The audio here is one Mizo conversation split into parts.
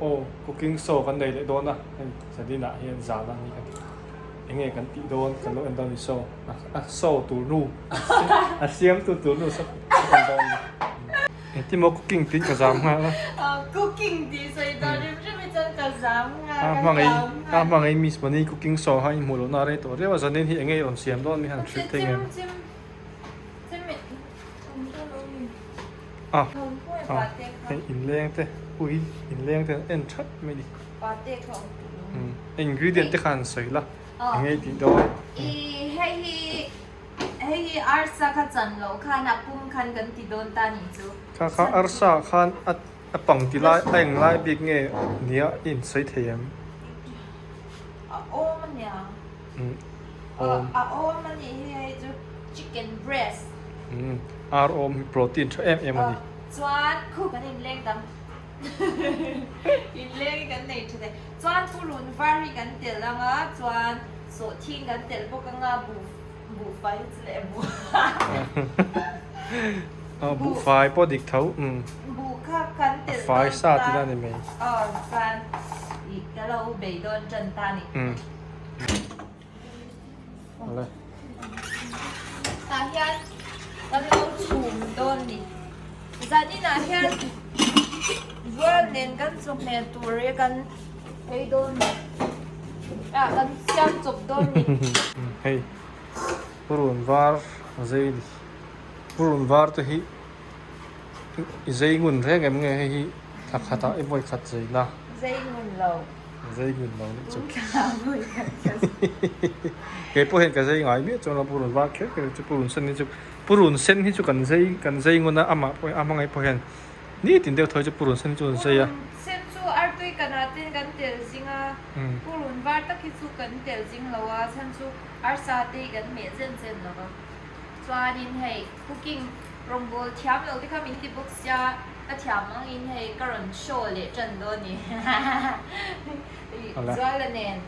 Aw cooking show kan nei leh dawn a hei Zadina hian zan a ni ka ti enge kan tih dawn kan lo en dawn ni show a show tur nu a siam tu tur nu saw kan en dawn ni engtin maw cooking tiin ka zam nghal a Cooking tih sawi dawn hrim hrim hi chuan ka zam nghal ka zam nghal a hmangaih Miss Mani cooking show kha i hmuh lohna a rei tawh riau a Zanin hi enge i rawn siam dawn mi han hrilh thei ngem A a hei inleng te ui inleng te an en that mai ni umm ingredient te khan sawi la eng nge tih dawn. I hei hi hei hi arsa kha chan loh khan a pum khan kan ti dawn ta nih chu. Kha kha arsa khan a a pang ti lai a eng lai bik nge nia i insawi thei em? A awm a nia. Umm awm. A awm a nih hi hei chu chicken breast. Umm ar awm hi protein tha em em a ni. Chuan khu kan inleng dang inleng hi kan nei tha thei. Chuan purun var hi kan telh ang a chuan sawhthing kan telh bawk ang a buh buhfai hi chu leh buh Aw buhfai pawh dik tho umm. Buh kha kan telh dawn ta. A fai sa tih na ni mai. Aw chuan ih ka lo bei dawn tan ta ni. Umm. Awle. Tah hian kan lo chhum dawn ni. Zaninah hian Vual nen kan chawhmeh tur hi kan ei dawn ni. Ah kan siam chawp dawn ni. Hei purun var a zei ni. Purun var te hi i zei ngun reng em nge hei hi thla khatah i vawi khat zei la. Zei ngun lo. Zei ngun lo nih chu. Kei pawh hian ka zei ngai miah chuan purun var kher kher chu purun sen hi chu purun sen hi chu kan zei kan zei ngun a amah pawh a hmangaih pawh hian nitin deuh thawi chu purun sen hi chu an zei a. Purun sen chu artui kanah ten kan tel zing a purun var tak hi chu kan tel zing lo a chhan chu arsa te hi kan hmeh zen zen lo va chuanin hei cooking Rawngbawl thiam lo te kha min ti bawk sia, ka thiam angin hei ka rawn show leh tan dawn ni Zuala nen.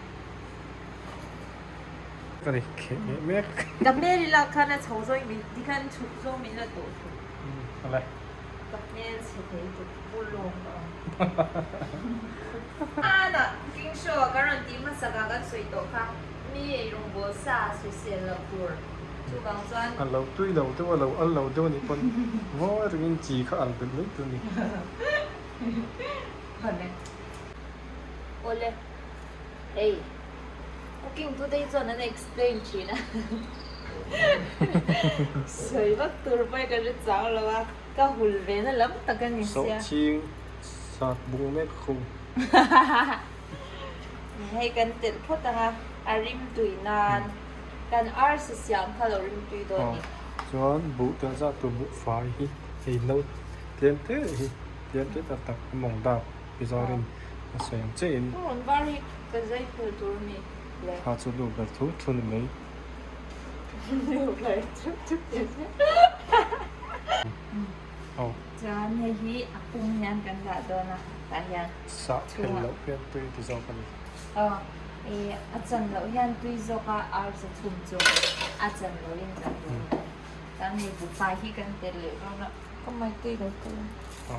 Ka ri kheh leh mek. Ka hmel i lak khan a chho zawng min ti khan chhuk zawng min la tawh thung. Awle. Ka hmel chhe thei tuk pu lawng ka awm. Hmanah cooking show ah ka rawn tih hmasak ah kan sawi tawh kha mi ei rawngbawl sa sawisel loh tur. Chuvang chuan. A lo tui lo deuh a lo al lo deuh a nih pawn ngawi rengin chi kha al belh mai tur a ni. Awle. Awle. Hei cooking tute hi chuan an explain thin a. Sawi vak tur pawh ka hre chang lo a, ka hul ve na lam tak a ni sia. Sawhching sat bung mek a khum. Hei kan telh phawt ang a, a rim tui nan. Kan arsa siam kha lo rim tui dawn ni. Chuan buh telh zat tur buh fai hi hei no tlem te hi tlem te tak tak a mawng dap pi zawrin a sawi ang che in. Pu rawn var hi ka zai phel tur a ni le. Kha chu lu ber thu thu ni mai. Lu ber thu thu ti se. Aw. Chuan hei hi a pum hian kan dah dawn a tah hian. Sah phel loh hian tui ti zawk a ni. Aw. I a chan loh hian tui zawk a ar za chhum chu a chan loh in kan duh a chuan hei buhfai hi kan tel leh dawn a ka mai tui lo tawh a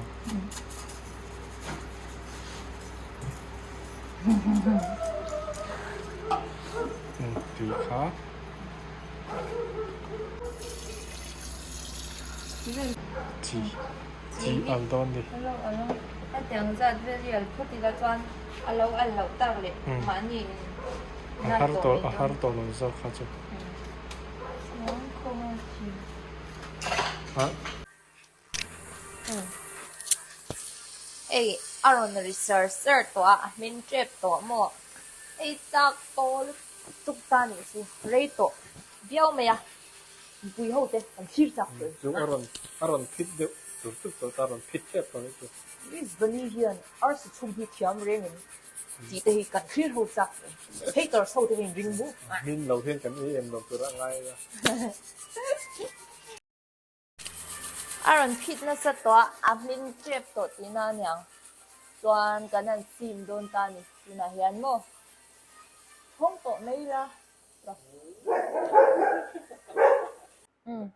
Tui kha chi chi al dawn ni. Hetiang zat vel hi al phawt ila chuan A lo al loh tak leh mahni in A har tawh a har tawh lo zawk kha chu. Hei a rawn ri sar sar tawh a, a hmin tep tawh maw? Hei chak tawh lutuk ta nih chu rei tawh viau mai a, mipui ho te an thlir chak tawh. Chu a rawn a rawn phit deuh tur tur tawh ta a rawn phit tep tawh nih chu. Miss Bunny hian Arsi chhum hi thiam reng in tih te hi kan thlir ho chak reng. Haters ho te hi in ring mu. Min lo hian kan ei em lo tur a ngai a. A rawn phit nasa tawh a, a hmin tep tawh tihna a niang. Chuan kan han sim dawn ta a ni tunah hian maw. Thawng tawh mai ila. Umm.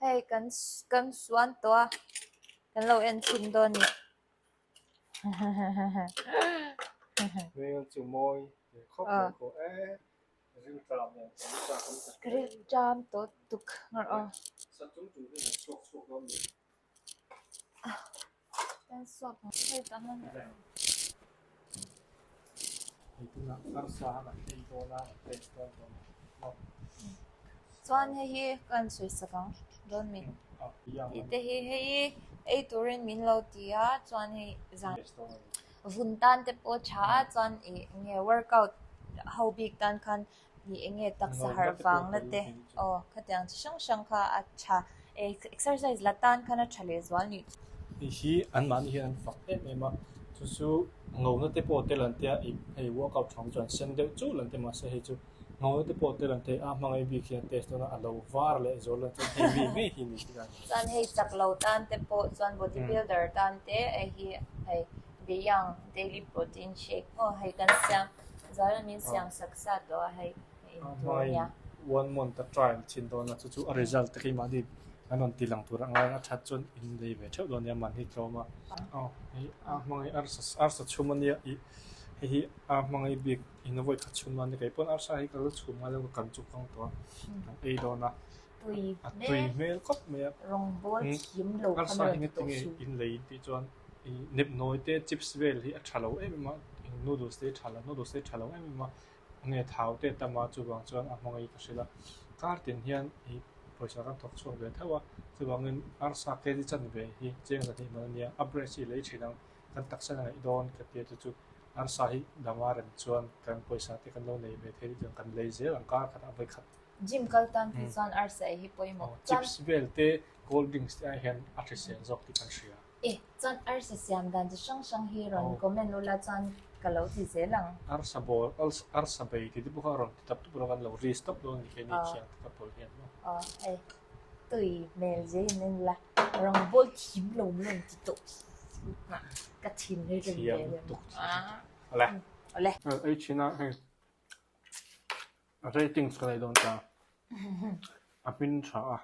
Hei kan kan suan tawh a, kan lo en chhin dawn a ni. Hmel chu mawi ve khawp mai pawh e. Rilṭam nen kan chak an ta hle. Rilṭam tawh tuk ngar aw. Sa chung chung hi kan suak chhuak dawn ni. Kan suak ang hei ta hman. Hei tunah arsa an ei dawn a, an taste dawn dawn a maw. Chuan hei hi kan sawi sak ang dawn mi. Tih te hi hei ei turin min lo ti a chuan hei zan vun tan te pawh tha a chuan ih enge workout ho bik tan khan ih enge taksa harh vang na te aw khatiang chi hrang hrang kha a tha exercise la tan khan a tha leh zual nih chu. Hei hi anmahni hian an fak em em a chu chu ngona te pawh tel an tia ih hei workout tha ang chu an sen deuh chul an ti mahse hei chu Ngau te pawh tel an thei a, hmangaih bik hian test dawn a, a lo var leh zual dawn chuan hei mi ngei hi ni tih a ni. Chuan hei chak lo tan te pawh chuan body builder tan te hei hi hei The Young Daily Protein Shake maw hei kan siam zual a min siam sak sa tawh a hei a in tur a nia. One month a trial chin dawn a, chu chu a result te keimahni an rawn ti lang tur a ngai a, a that chuan in lei ve theuh dawn nia man hi tlawm a. Aw hei a hmangaih arsa arsa chhum a nia ih hei hi a hmangaih bik. In a vawi khat chhun man ni kei pawn arsa hi ka la chhum ngai lo ka kan chuk ang tawh a kan ei dawn a a tui hmel khawp mai a arsa hi nge tinge in lei in tih chuan ih nepnawi te chips vel hi a tha lo em em a eng noodles te hi tha lo noodles te hi tha lo em em a nge thau te tam a chuvang chuan a hmangaih ka hrilh a kar tin hian ih pawisa kan thawk chhuak ve theuh a chuvangin arsa kg chanve hi cheng zahnih man a nia a breast hi lei thin ang. Kan taksa na ngaih dawn ka tia chu chu arsa hi dama rem chuan kan pawisa te kan lo nei ve thei chuan kan lei zel ang kar khatah vawi khat. Gym kal tan phei chuan arsa ei hi pawimawh. Chips vel te cold drinks te ai hian a hrisel zawk tih kan hria. E chuan arsa siam dan chi hrang hrang hi rawn comment ula chuan ka lo ti zel ang. Arsa ball arsa bei tih te pawh kha rawn ti tap tap rawh kan lo ri stop dawn a ni keini thiang te ka pawl hian maw. Aw hei tui hmel zia in en la. Rangbawl thim lo min rawn ti tawh ka thin hi rim ve lem. Awle. Awle. Ei thin a hei ratings ka nei dawn ta. A hmin tha a,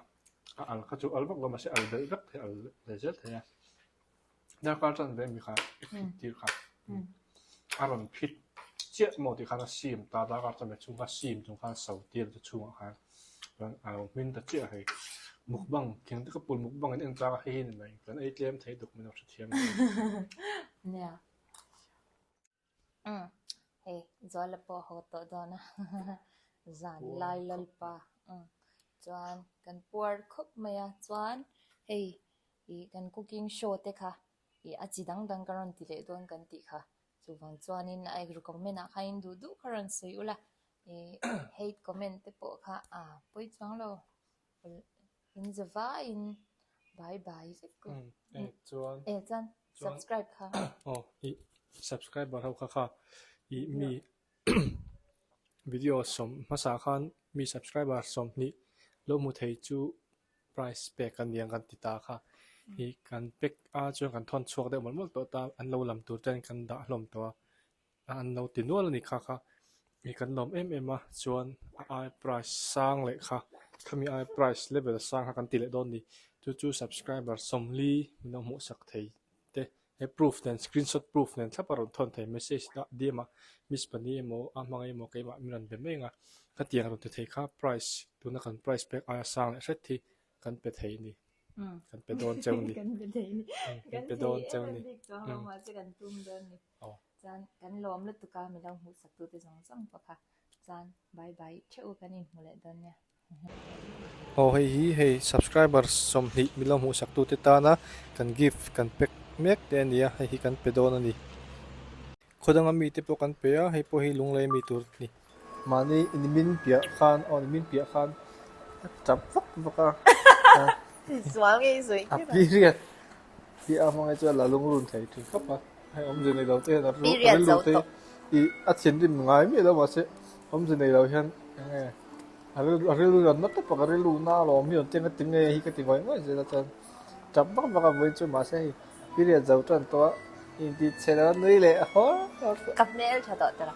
a al kha chu al vak lo mahse al belh vek thei al leh zel thei a. Darkar chan ve mi kha i phit tir kha a rawn phit chiah maw tih khan a sim ta darkar chan ve chhung kha sim chung khan so tir chu chhungah khan chuan a lo hmin ta chiah hei mukbang thing te ka pul mukbang in en chang a hei hi ni mai kan ei tlem thei duk min lo hrethiam mai. Nia. Umm hei Zuala pawh a haw tawh dawn a zan lai lalpa umm chuan kan puar khawp mai a chuan hei ih kan cooking show te kha ih a chi dang dang ka rawn ti leh dawn kan tih kha chuvang chuanin a comment ah khan in duh duh kha rawn sawi ula ih hate comment te pawh kha a pawi chuang lo in za vaiin bye bye vek u. E chuan E chuan subscribe kha. Aw i subscriber ho kha kha i mi video sawm hmasa khan mi subscriber sawmhnih lo hmu thei chu prize pek a niang kan ti ta kha i kan pack a chuan kan thawn chhuak deuh mawlh mawlh tawh ta an lo lam tur ten kan dah hlawm tawh a. a an lo ti nual a ni kha kha ih kan lawm em em a chuan a ai price sang leh kha khami ai price level sang kha kan ti leh dawn a ni chu chu subscriber sawmli min lo hmuh sak thei te he proof nen screenshot proof nen thlap a rawn thawn thei message ah D_M ah miss pahnih emaw a hmangaih emaw keimah min rawn be mai ang a khatiang rawn ti thei kha price tuna kan price pek aia sang leh hret hi kan pe thei a ni. Kan pe dawn cheu a ni. Kan pe thei a ni. Kan pe dawn cheu a ni. Kan thei em em bik chuang lo mahse kan tum dawn a ni. Chuan kan lawm lutuk a mi lo hmuh sak tute zawng zawng pawh kha chuan bye bye theuh u kan inhmu leh dawn nia. Aw hei hi hei subscriber 20 mi lo hmuh sak tute tana kan gift kan pack mek te a ni a hei hi kan pe dawn a ni. Khaw danga mite pawh kan pe a hei pawh hi lunglei mi tur a ni. Mahni nimin piah khan aw nimin piah khan a tap vak vak a. Sual ngei sawi A period tih a hmangaih chuan la lungrun thei thin khawp a. Hei awmze nei lo te hian a rilru te hi a thinrim ngai miah lo mahse awmze nei lo hian eng nge a rilru a rilru rawn na tawp a ka rilru na alawm hi rawn ti ang a tinge hi ka ti ngawih ngawih zel a chuan tap vak vak a vawiin chu mahse hei period zo tan tawh a inti chhe lo a nui leh hawr hawr tawh. Ka hmel tha tawh tawh lo.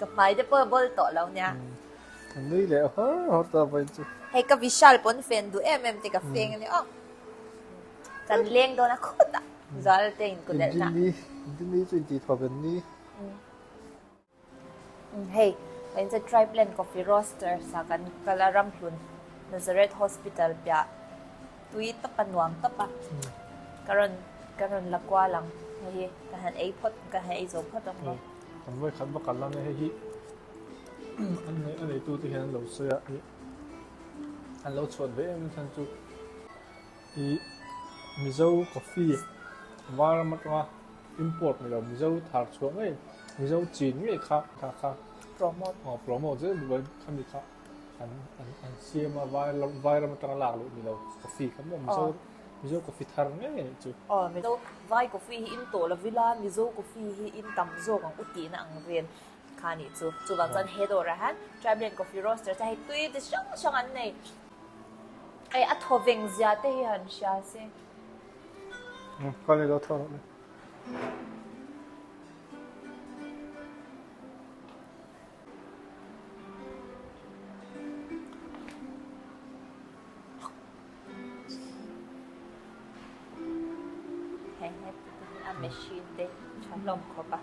Ka hmai te pawh a bawl tawh lo nia. Ka nui leh hawr hawr tawh a vawiin chu. Hei ka Vishal pawn fen duh em em te ka feng a nia aw. Kan leng dawn a khawt a. Zal te in ku delh na. Inrinni chu inti thaw ven ni. Hei, kan inche Tribeland Coffee Roasters ah kan kal a, Ramhlun Nazareth Hospital piah tui tawp a, nuam tawp a, ka rawn ka rawn la kual ang, hei hi ka han ei phawt, ka han ei zo phawt ang maw. Kan vawikhat va kal ang e, hei hi an nei a neitute hian an lo sawi a, an lo chhuat ve em chhan chu I Mizo coffee var ram atanga import ni lo Mizo thar chhuah ngei Mizo chin ngei kha kha kha promote aw promote zel duh a khami kha an an an siam a vai lam vai ram atanga lak luh ni lo coffee kha maw Mizo Mizo coffee thar ngei anih chu. Aw Mizo vai coffee hi in tawh lo vila Mizo coffee hi in tam zawk ang u tihna ang vel kha anih chu. Chuvang chuan he dawrah hian Tribeland Coffee Roasters a hei tui chi hrang hrang an nei. Hei a thaw veng zia te hi han hria se. Kal ilo thaw rawh le. Hei he a machine te tha hlawm khawp a.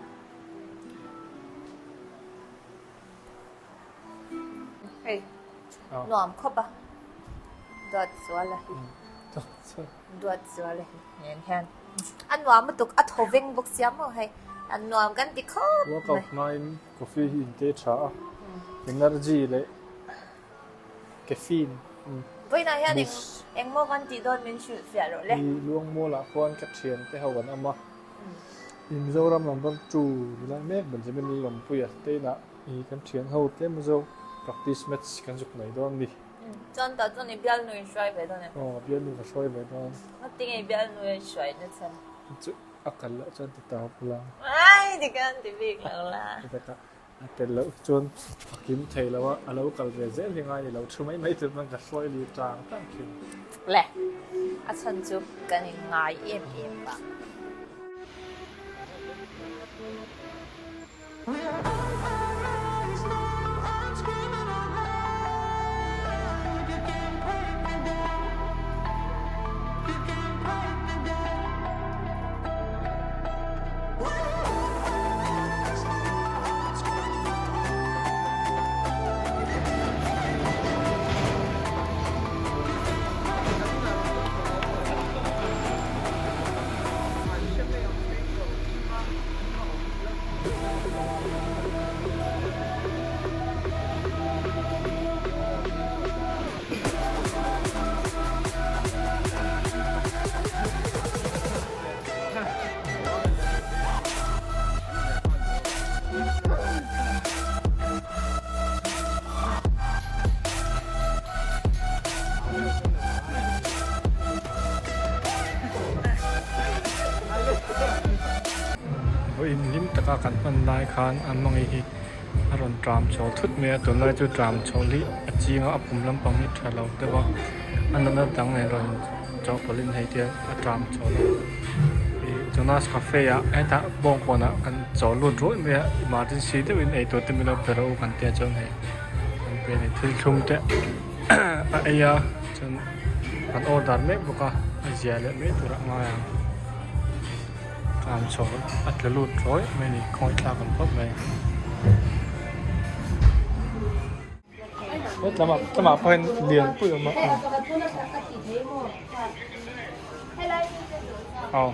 Hei nuam khawp a duat zual a hi duat zual a hi nen hian a nuam lutuk a thaw veng bawk sia maw hei a nuam kan ti khawp mai. Workout hmain coffee hi in te tha a energy leh caffeine Vawiinah hian eng engmaw kan tih dawn min hrilh fiah rawh le. I Luangmual ah khuan ka thian te ho an awm a. I Mizoram number 2 ni lai mek Benjamin Lalawmpuia te inah i kan thian ho tlem zawk practice match kan zuk mai dawn ni. Chuan tah chuan i bialnu in hruai ve dawn em? Aw bialnu ka hruai ve dawn. Ngatinge i bialnu in hruai na chhan? Chu a kal loh chuan ti tawp la. Ai tikhan ti bik lo la. A tel loh chuan a kim thei lo a, a lo kal ve zel hi ngai ni lo, thu mai mai tur chuan ka hruai lir tang tang thin. Le, a chhan chu kan in ngai em em vang. Vawiin hlim taka kan hman lai khan an hmangaih hi a rawn tram chho thut mai a tunlai chu tram chho hi a ching a a pum lampang hi tha lo deuh a a natna dang nen rawn chawhpawlhin hei te a tram chho a ih Jonas cafe ah hetah bawngkawn ah kan chaw lut ruai mai a emergency deuhin eitur te min lo pe rawh u kan tia chuan hei kan pe a ni thil thlum te a ei a chuan kan order mek bawk a a zia leh mai tur ah a ngai ang tram chho a tla lut ruai mai a ni khawngaih thlak ang khawp mai. Hetlamah lamah pawh hian lian pui a awm a aw.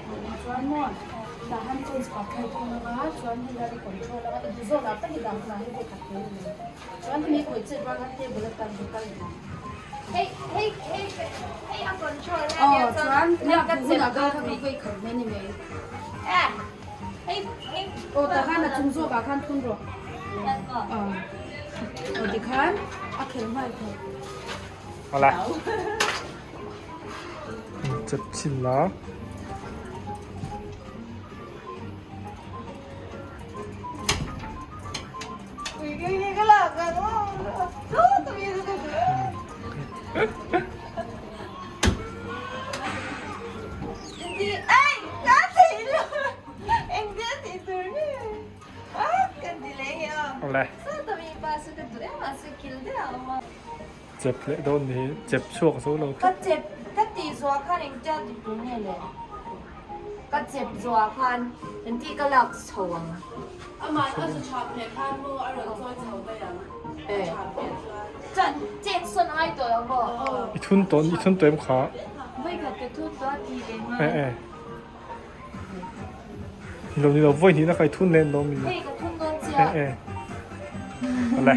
Awle. Chep chhin la. Awle. Chep leh dawn ni hi chep chhuak zo lo Ka chep ka tih zuah khan engtia ti tur nge le? Ka chep zuah khan engti ka lak chho ang. Aman a zu chhap hmeh khan maw a rawn chawi chho mai ang. A chhap hmeh chuan. Chuan chet sawn a ngai tawh lo maw? I thun tawh i thun tawh em kha? Vawikhat ka thun tawh a ti leh nghal. Eh eh. Ni lo ni lo vawi hnihna kha i thun leh an lo mi. Hei ka thun dawn chiah. Eh eh. Awle.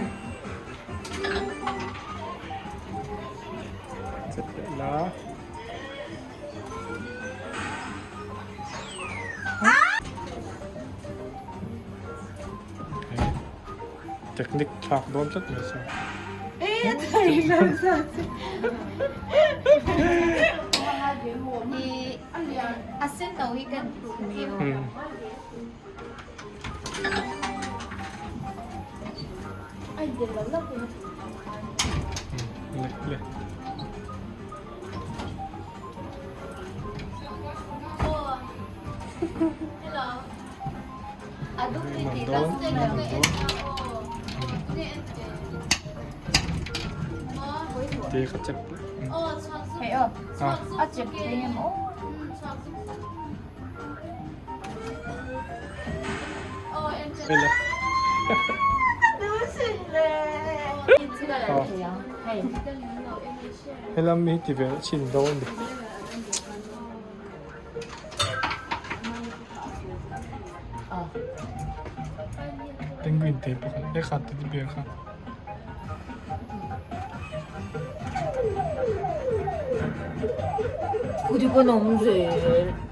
Chet leh la. Technique thlak dawn tlat mai se. A sen no hi kan thim. Le le. Te ka chep Hei aw, a chep thei em aw. Helam hi ti ve chin dawn ni. Penguin te pakhat e kha teddy bear kha. Kudi pawn a awm zel.